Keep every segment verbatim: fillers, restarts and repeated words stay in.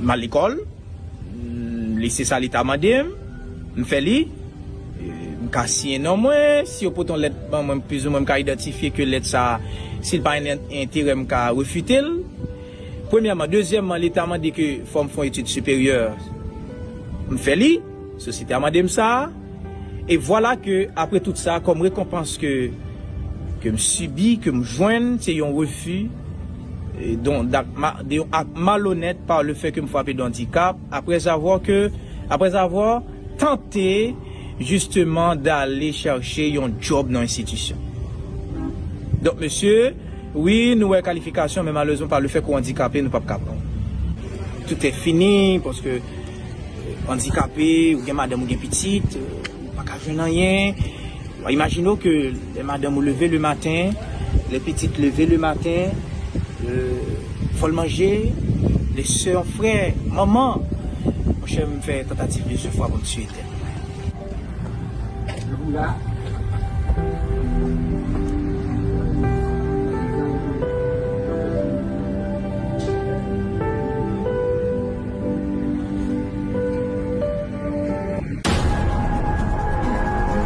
M al lekòl, m, li se sa li ta mande m, m fè li. E, m ka siyen non mwen, si yo pote yon lèt ban mwen, plizoumwen m ka idantifye ke lèt sa a, si l pa gen enterè, m ka refite l. Premyèman. Dezyèmman, li ta mande ke fò m fè yon etid siperyè, m fè li. Sosyete a mande m sa. E vwala ke, apre tout sa, kòm rekonpans ke, ke m sibi, ke m jwenn, se yon refi, e, don, dak, ma, de yon ak malonèt pa le fè ke m frape de andikap, après avoir que, après avoir tenté, justement, d'aller chercher yon djòb nan enstitisyon. Donk, mesye, wi, nou wè kalifikasyon, men malerezman, pa le fè ke w andikape, nou p ap ka pran w. Tout est fini, paske, euh, andikape, ou gen madanm, ou gen pitit, euh, ou pa ka jwenn anyen. Imajine w ke lè madanm ou leve le maten, lè pitit leve le maten, euh, fò l manje, lè sè, frè, manman. Monchè, m fè tantativ plizyè fwa pou m tiye tèt mwen.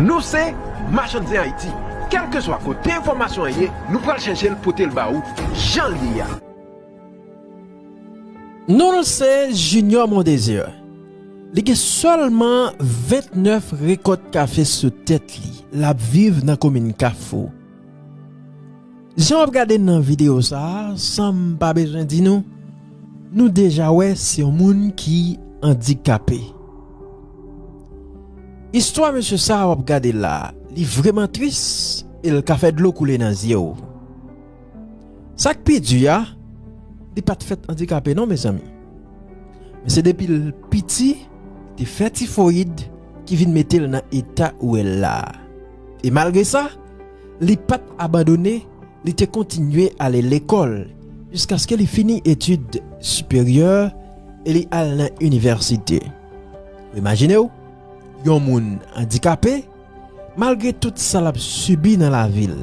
Nou se Machann Zen Ayiti. Kèlkeswa kote enfòmasyon an ye, nou pral chèche l pote l ba ou jan l ye a. Non l se Junior Mondésir. Li gen sèlman vennèf rekòt kafe sou tèt li. L ap viv nan komin Kafou. Jan w ap gade nan videyo sa a, san m pa bezwen di nou, nou deja wè se yon moun ki andikape. Istwa mesye sa a w ap gade la, li vrèman tris e l ka fè dlo koule nan zye w. Sa k pi di a, li pa t fèt andikape non, mezanmi. Men se depi l piti, li te fè tifoyid ki vin mete l nan eta ou wè l la a. E malgre sa, li pa t abandone, li te kontinye ale lekòl jiskaske li fini etid siperyè e li al nan inivèsite. Imajine w, yon moun andikape, malgre tout sa l ap sibi nan lavi l,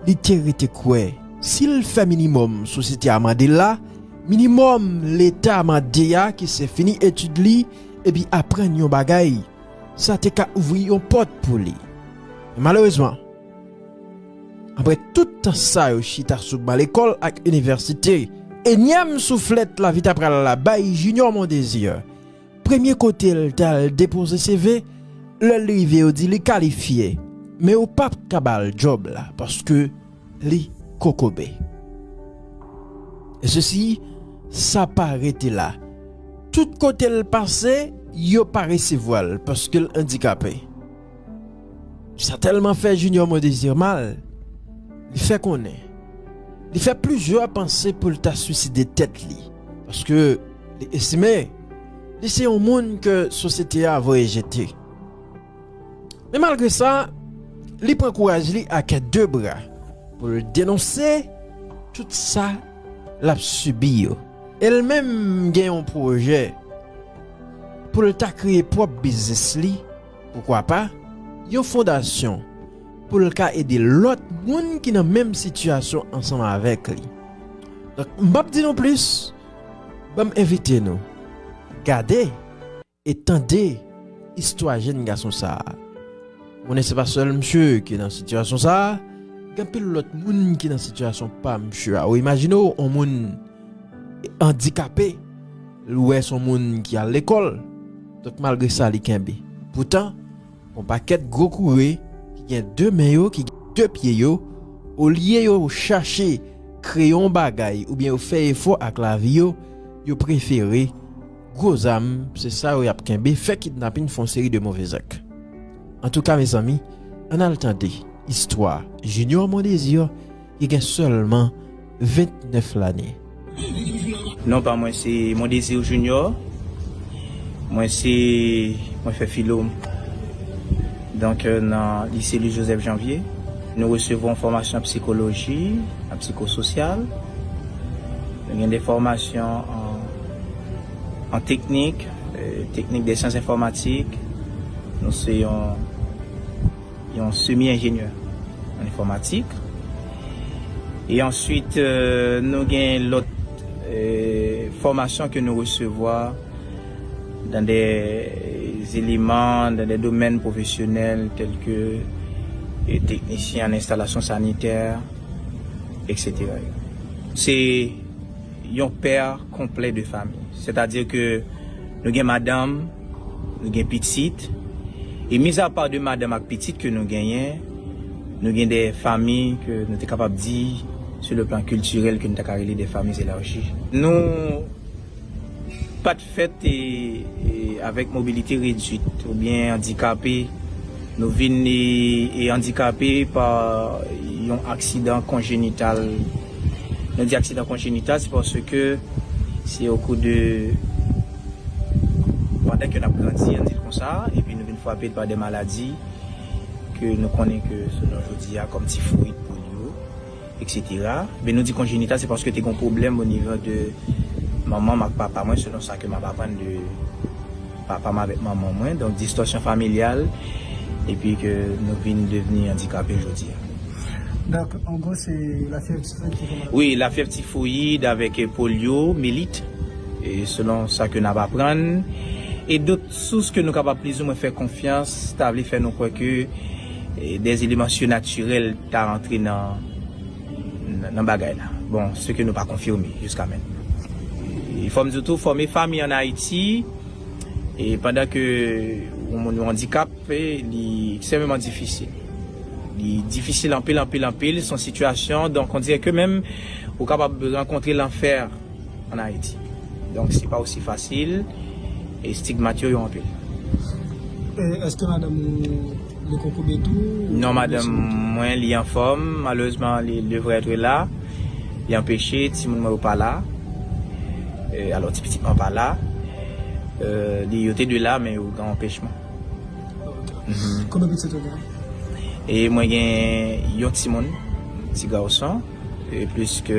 li te rete kwè, si l fè minimòm sosyete a mande l la, minimòm Leta mande a, ki se fini etid li, epi aprann yon bagay, sa te ka ouvri yon pòt pou li. Men malerezman, apre tout tan sa yo chita sou ban lekòl ak inivèsite, enyèm souflèt lavi ta pral la bay Junior Mondésir, premye kote l t al depoze C V, lè l rive yo di li kalifye, men yo p ap ka ba l djòb la, paske li kokobe. E sesi, sa pa rete la. Tout kote l pase, yo pa resevwa l paske l andikape. Sa tèlman fè Junior Mondésir mal, li fè konnen, li fè plizyè panse pou l ta swiside tèt li, paske li estime li se yon moun ke sosyete a voye jete. Men malgre sa, li pran kouraj li ak de bra pou l denonse tout sa l ap sibi yo. E l menm gen yon pwojè pou l ta kreye pwòp biznis li, poukwa pa, yon fondasyon pou l ka ede lòt moun ki nan menm sitiyasyon ansanm avèk li. Donk, m p ap di nou plis, ban m envite nou gade e tande istwa jèn gason sa a. M konnen se pa sèl misye ki nan sitiyasyon sa a, gen anpil lòt moun ki nan sitiyasyon pa misye a. Ou imajine w, yon moun andikape, l wè se yon moun ki al lekòl, donk malgre sa, li kenbe. Poutan, yon pakèt gwo koure ki gen de men yo, ki gen de pye yo, olye yo chache kreye yon bagay oubyen yo fè efò ak lavi yo, yo prefere gwo zam, se sa yo y ap kenbe, fè kidnapin, fè yon seri de move zak. Antouka, mezanmi, ann al tande istwa Junior Mondésir, ki gen sèlman vennèf lane. Non pa mwen se Mondésir Junior. Mwen se, mwen fè filo, donk, euh, nan lise Louis Joseph Janvier. Nou resevwa yon fòmasyon an psikoloji, an psikososyal. Nou gen de fòmasyon an, an teknik, euh, teknik de syans enfòmatik. Nou se yon, yon semi enjenyè an enfòmatik. E answit, euh, nou gen lòt, euh, Formations que nous recevons dans des éléments, dans des domaines professionnels tels que eh, technicien en installation sanitaire, et cetera. C'est un père complet de famille. C'est-à-dire que nous avons madame, nou gen pitit. E mizapa de madanm ak pitit ke nou genyen, nou gen de fanmi ke nou te kapab di, sou le plan kiltirèl, ke nou ta ka rele de fanmi elaji. Nou pa t fèt e, e, avèk mobilite redwit oubyen andikape. Nou vin e, e andikape pa yon aksidan konjenital. Nou di aksidan konjenital, se paske se o kou de pandan ke n ap grandi, ann di l konsa, epi nou vin frape pa de maladi ke nou konnen ke sou nou jodi a kòm tifoyid, polyo, et cetera. Men nou di konjenital, se paske te gen pwoblèm o nivo de manman m ak papa mwen, selon sa ke m ap aprann de papa m avèk manman mwen. Donk, distòsyon familyal, epi ke nou vin devni andikape jodi a. Donk, an gwo, se lafyèv tifoyid ki fè maladi? Wi, lafyèv tifoyid avèk eh, polyo, milit, e selon sa ke n ap aprann, e dòt sous ke nou kapab plizoumwen fè konfyans, ta vle fè nou kwè ke eh, des éléments surnaturels ta rantre nan, nan, nan bagay la. Bon, se ke nou pa konfime jiska mentnan. E fò m di w tou, fòme fanmi ann Ayiti, e pandan ke yon moun yon andikape, li ekstrèmeman difisil. Li difisil anpil, anpil, anpil. Se yon sitiyasyon, donk, on dirè ke menm ou kapab rankontre lanfè ann Ayiti. Donk, se pa osi fasil, e stigmat yo, yo anpil. E èske madanm ou li konkobe tou? Non, madanm mwen, li anfòm. Malerezman, li devrait être la. Li anpeche, timoun mwen yo pa la. E, alò, ti pitit mwen pa la. E, li, yo te de la, men yo gen anpechman. Ok. Mhm. Konbyen pitit ou gen? E mwen gen yon timoun, ti gason, e plis ke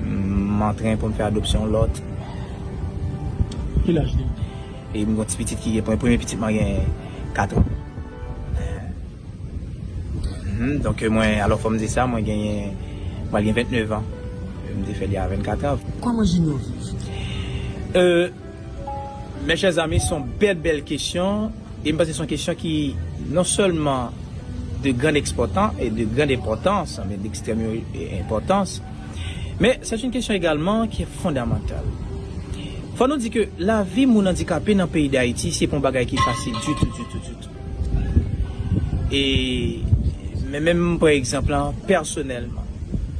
m antren pou m fè adopsyon lòt. Ki laj li? E m gen yon ti pitit ki gen, premye pitit mwen gen kat an. Mhm, donk, mwen, alò, fò m di sa, mwen genyen, mwen gen vennèf an. M te fè li a vennkat an. Kòman Junior viv? Euh, mes chers amis, se yon bèl, bèl kesyon. E m panse se yon kesyon ki non sèlman de grande ekspòtan-, e de grande importance, men d'extrême importance. Men se yon kesyon egalman ki fondamantal. Fò nou di ke lavi moun andikape nan peyi Dayiti, se pa yon bagay ki fasil ditou, ditou, ditou. E, men menm, pa egzanp, la, pèsonèlman,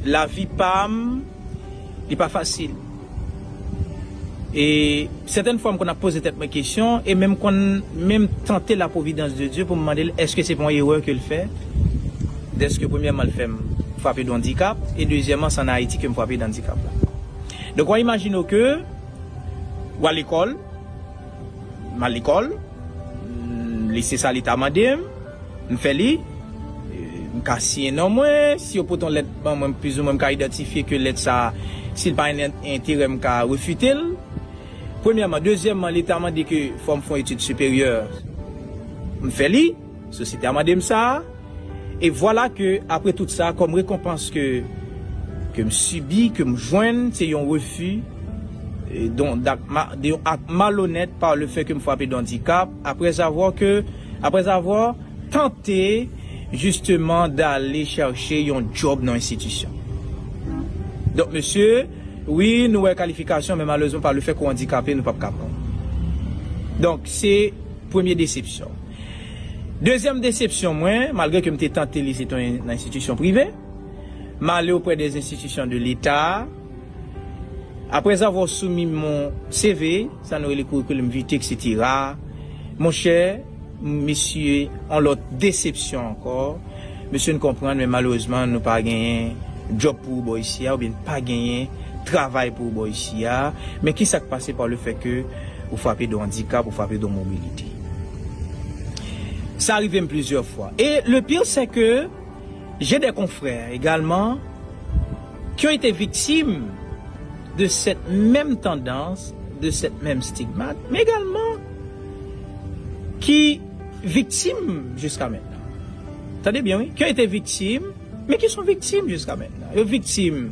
lavi pa m, li pa fasil. E sètèn fwa, m konn ap poze tèt mwen kesyon, e menm konn menm tante la providence de Dieu pou m mande l, èske se pa yon erè ke l fè? Dèske, premyèman, l fè m frape de andikap, e dezyèmman, se ann Ayiti ke m frape de andikap la. Donk, w a imajine w ke w al lekòl, m al lekòl, m, li se sa li ta mande m, m fè li, e, m ka siyen non mwen, si yo pote yon lèt ban mwen, plizoumwen m ka idantifye ke lèt sa, si l pa gen enterè, m ka refite l. Premyèman. Dezyèmman, li ta mande ke fò m fè yon etid siperyè, m fè li, sosyete a mande m sa, e vwala ke, apre tout sa, kòm rekonpans ke, ke m sibi, ke m jwenn, se yon refi, e, don, dak ma-, de yon ak malonèt par le fait que m frape de andikap, après avoir que, après avoir tenté, justement, d'aller chercher yon djòb nan enstitisyon. Donk, mesye, wi, nou wè kalifikasyon, men malerezman, par le fait ke w andikape, nou p ap ka pran w. Donk, se premye desepsyon. Dezyèm desepsyon mwen, malgre ke m te tante li, se te nan enstitisyon prive, m ale auprès des institutions de l'État. Après avoir soumis mon C V, sa nou rele curriculum vitae, et cetera, monchè, mesye, yon lòt desepsyon ankò. Mesye, n konprann, men malerezman, nou pa genyen djòb pou ou bò isi a, oubyen n pa genyen travay pou ou bò isi a. Men ki sa k pase par le fait que ou frape de yon andikap, ou frape de yon mobilite? Sa rive m plizyè fwa. E le pire, c'est que j'ai des confrères également qui ont été victimes de cette même tendance, de cette même stigmate, mais également qui victimes jusqu'à maintenant. Tande byen, wi. Qui ont été victimes, mais qui sont victimes jusqu'à maintenant. Yo viktim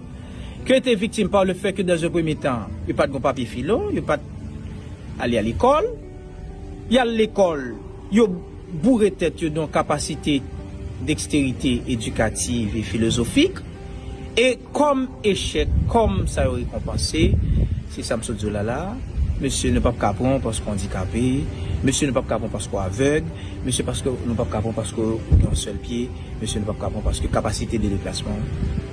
Ke te viktim par le fait que dans un premier temps, yo pa t gon papye filo, yo pa t ale a lekòl, y al lekòl, yo boure tèt yo de yon kapasite deksterite edikativ e filozofik, e kòm echèk, kòm sa yo rekonpanse, se sa m sot di w la la, mesye nou p ap ka pran w paske w andikape, mesye nou p ap ka pran w paske w avèg, mesye paske nou p ap ka pran w paske w gen yon sèl pye, mesye nou p ap ka pran w paske kapasite de deplasman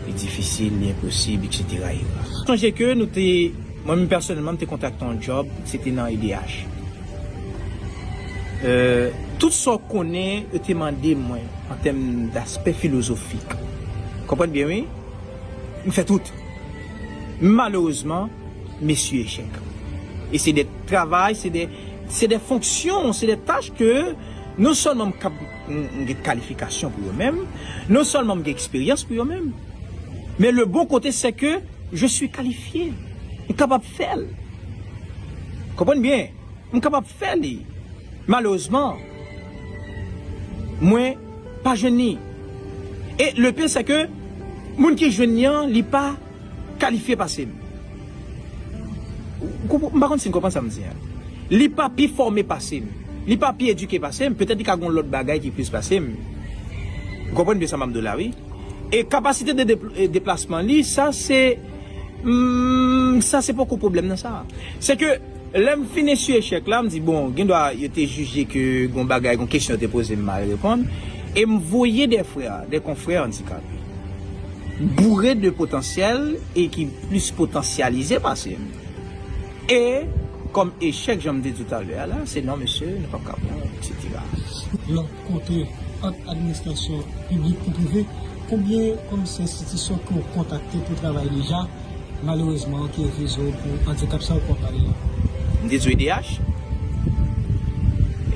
li difisil, li enposib, etsetera. Sonje ke nou te, mwen menm pèsonèlman, m te kontakte yon djòb, se te nan E D H. Euh, tout sa w konnen, yo te mande mwen an tèm daspè filozofik. Konprann byen, wi? M fè tout. Malerezman, mesye echèk. E se de travay, se de, se de fonksyon, se de tach ke non sèlman m kab-, m, m gen kalifikasyon pou yo menm, non sèlman m gen eksperyans pou yo menm, men le bon kote, se ke je suis qualifié. M kapab fè l. Konprann byen. M kapab fè li. Malerezman, mwen pa jwenn li. E le pire, se ke moun ki jwenn li an, li pa kalifye pase m. Ou konpr-, m pa konn si n konprann sa m di an. Li pa pi fòme pase m. Li pa pi edike pase m. Petèt li ka gen lòt bagay ki plis pase m. Ou konprann byen sa m ap di w la, wi. E kapasite de dep-, e deplasman li, sa se, mm, sa se poko pwoblèm nan sa. Se ke lè m fin eseye echèk la, m di, bon, gendwa yo te jije ke gon bagay, gon kesyon yo te poze m mal reponn. E m voye de frè, de konfrè andikape. Boure de potansyèl e ki plis potansyalize pase m. E kòm echèk, jan m te di w talè a la, se non, mesye, nou p ap ka pran w, etsetera. Lòt kote, ant administrasyon piblik kou prive, konbyen kòm se enstitisyon ke w kontakte pou travay deja, malerezman, ki refize w pou andikap sa w konpare a? M te di w E D H.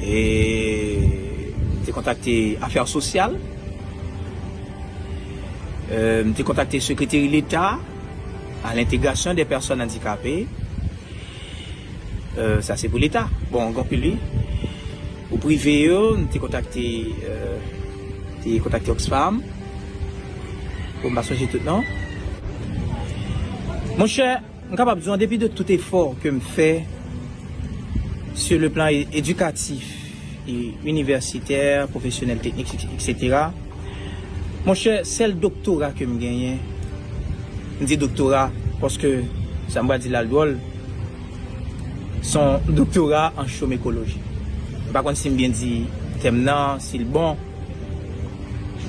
E m te kontakte afè sosyal. Euh, m te kontakte Sekreteri Leta à l'intégration des personnes handicapées. Euh, sa se pou Leta. Bon, gen anpil, wi. Pou prive yo, m te kontakte, euh, te kontakte Oxfam. Bon, m pa sonje tout non. Monchè, m kapab di w, an depi de tout efò ke m fè sur le plan é-, éducatif, e inivèsitè, pwofesyonèl, teknik, etsetera. Monchè, sèl doktora ke m genyen, m di doktora, paske sa m pral di la l dwòl, se yon doktora an chomekoloji. M pa konn si m byen di tèm nan, si l bon,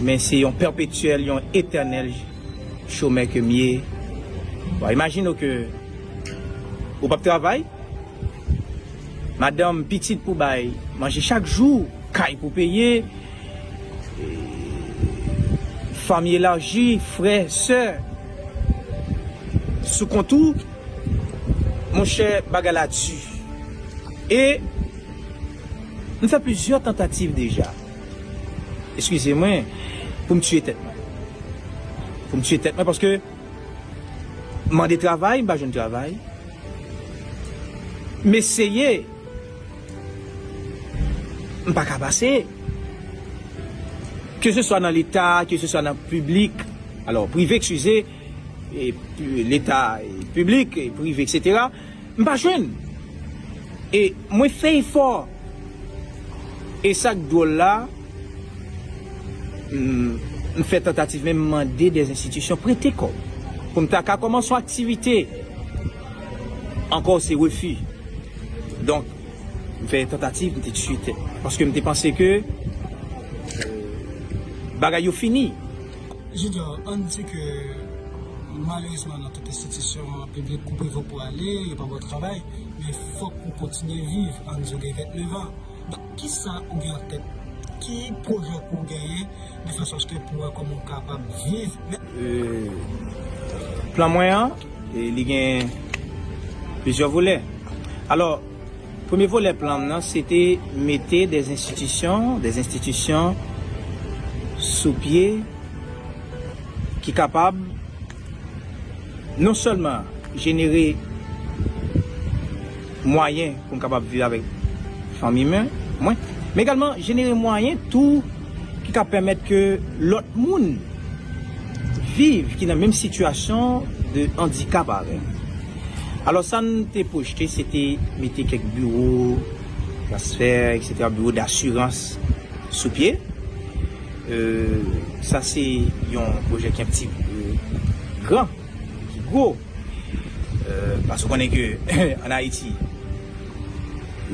men se yon pèpetyèl, yon etènèl chomè ke m ye. Bon, imajine w ke ou p ap travay, madanm, pitit pou bay manje chak jou, kay pou peye, fanmi elaji, frè, sè, sou kont ou, monchè, bagay la di. E m fè plizyè tantativ deja. Eskize mwen, pou m tiye tèt mwen. Pou m tiye tèt mwen, paske m mande travay, m pa jwenn travay. M eseye, m pa ka pase. Ke se swa nan Leta, ke se swa nan piblik, alò, prive, eskize, e, pi-, Leta, e, piblik, e, prive, etsetera, m pa jwenn. E mwen fè efò. E sa k dwòl la, m, m fè tantativ, men m mande de enstitisyon prete kòb pou m ta ka kòmanse yon aktivite. Ankò, se refi. Donk, m fè tantativ, m te tiye tèt mwen. Paske m te panse ke, euh, bagay yo fini. Junior, ann di ke malerezman nan tout enstitisyon piblik kou prive w prale, yo pa ba w travay, men fòk ou kontinye viv, ann di w gen vennèf an. Donk, kisa ou gen an tèt? Ki pwojè ke w genyen de fason aske pou wè kòman w kapab viv? Euh, plan mwen an, e li gen plizyè volè. Alò, premye volè plan m nan, se te mete de enstitisyon, de enstitisyon sou pye ki kapab non sèlman jenere mwayen pou m kapab viv avèk fanmi mwen, mwen, men egalman jenere mwayen tou ki ka pèmèt ke lòt moun viv, ki nan menm sitiyasyon, de andikap avè m. Alò, sa n te pwojte, se te mete kèk biwo transfè, etsetera, biwo dasirans sou pye. Euh, sa se yon pwojè ki yon ti, euh, gran, ki gwo. Euh, paske w konnen ke ann Ayiti,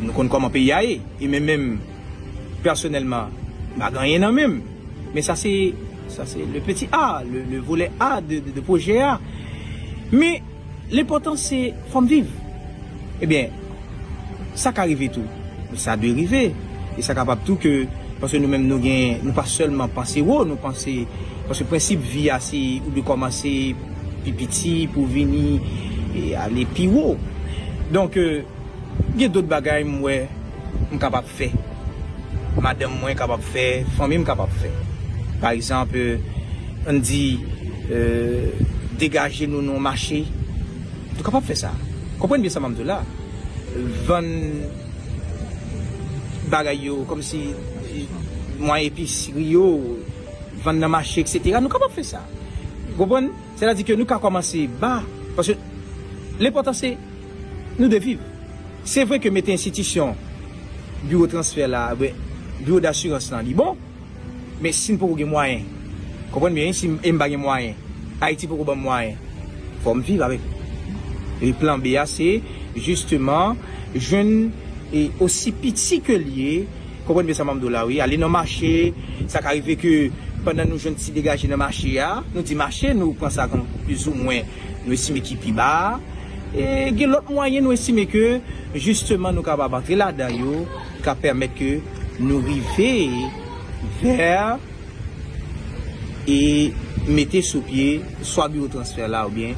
nou konn kòman peyi a ye. E men menm, pèsonèlman, m pa gen anyen nan men m. Men sa se, sa se le petit A, le, le volet A de, de, de pwojè a. Men, lenpòtan se fò m viv. Ebyen, sa ka rive tou. Sa dwe rive. E sa kapab tou ke, paske nou menm nou gen, nou pa sèlman panse wo, nou panse, paske prensip vi a se ou dwe kòmanse pi piti pou vini e ale pi wo. Donk, euh, gen dòt bagay m wè m kapab fè. Madanm mwen kapab fè, fanmi m kapab fè. Pa egzanp, euh, ann di, euh, degaje nou nan mache. Nou kapab fè sa. Konprann byen sa m ap di w la. Vann bagay yo, kòmsi mwayen episri yo, vann nan mache, etsetera. Nou kapab fè sa. Konprann? Sètadi ke nou ka kòmanse ba, paske lenpòtan se nou dwe viv. Se vre ke mete enstitisyon, biwo transfè la, ben, biwo dasirans lan, li bon, men si n poko gen mwayen, konprann byen, si m, e m pa gen mwayen, Ayiti poko ban m mwayen, fò m viv avèk li. E plan B a, se jisteman jwenn, e osi piti ke l ye, konprann byen sa m ap di w la, wi, ale nan mache, sa ka rive ke pandan nou jwenn ti degaje nan mache a, nou di mache, nou pran sa kòm plizoumwen, nou estime ki pi ba a. E gen lòt mwayen nou estime ke, jisteman, nou kapab antre ladan yo, ki ka pèmèt ke nou rive vè e mete sou pye swa biwo transfè la oubyen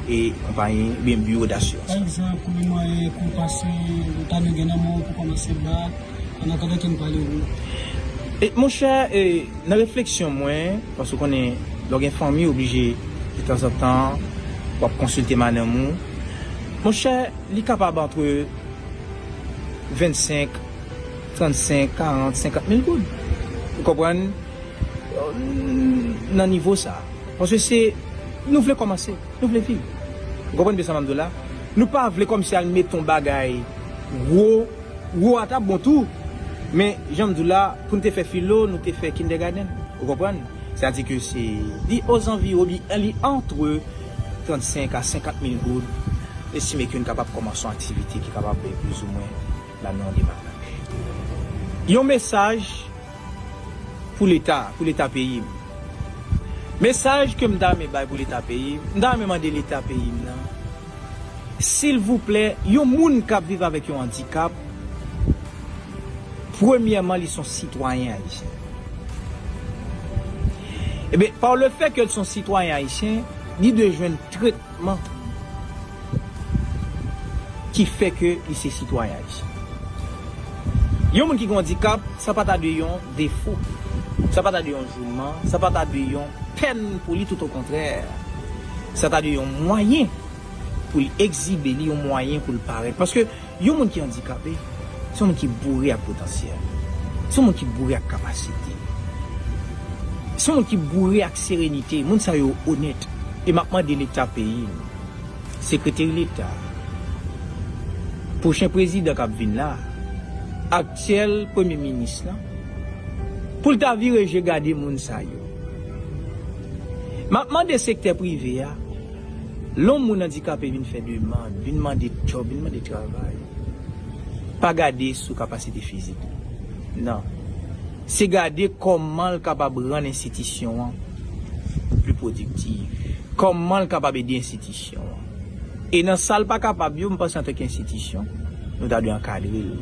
e konpayi, oubyen biwo dasirans. Pa egzanp, konbyen mwayen pou w panse ou ta dwe gen nan men w pou kòmanse ba, an atandan ke n pale w? E, monchè, e, nan refleksyon mwen, paske w konnen, lè w gen fanmi, w oblije, detanzantan, w ap konsilte madanm ou. Monchè, li kapab antre vennsenk, trannsenk, karant, senkant mil goud. Ou konprann? Nan nivo sa. Paske se, nou vle kòmanse, nou vle viv. Ou konprann byen sa m ap di w la? Nou pa vle kòmsi al met yon bagay gwo, gwo a t ap bon tou. Men, jan m di w la, pou n te fè filo, nou te fè kindergarten. Ou konprann? Sètadi ke se, li ozanviwon, li, li antre trannsenk a senkant mil goud. Estime ke n kapab kòmanse yon aktivite ki kapab bay plizoumwen ladan yon demach. Yon mesaj pou Leta, pou Leta peyi m. Mesaj ke m ta renmen bay pou Leta peyi m, m ta renmen mande Leta peyi m nan, silvouplè, yon moun k ap viv avèk yon andikap, premyèman, li se yon sitwayen ayisyen. Ebyen, pa le fè ke l se yon sitwayen ayisyen, li dwe jwenn tretman ki fè ke li se sitwayen ayisyen. Yon moun ki gen andikap, sa pa ta dwe yon defo, sa pa ta dwe yon jouman, sa pa ta dwe yon pèn pou li, toutokontrè. Sa ta dwe yon mwayen pou l egzibe li, yon mwayen pou l parèt. Paske yon moun ki andikape, se yon moun ki boure ak potansyèl. Se yon moun ki boure ak kapasite. Se yon moun ki boure ak serenite. Moun sa yo onèt. E m ap mande Leta peyi m, Sekreteri Leta, pwochen prezidan k ap vin la, aktyèl premye minis lan, pou l ta vire je gade moun sa yo. M ap mande sektè prive a, lè yon moun andikape vin fè demann, vin mande djòb, vin mande travay, pa gade sou kapasite fizik li. Non. Se gade kòman l kapab rann enstitisyon an pli pwodiktiv, kòman l kapab ede enstitisyon an. E nan sa l pa kapab yo, m panse antanke enstitisyon, nou ta dwe ankadre l.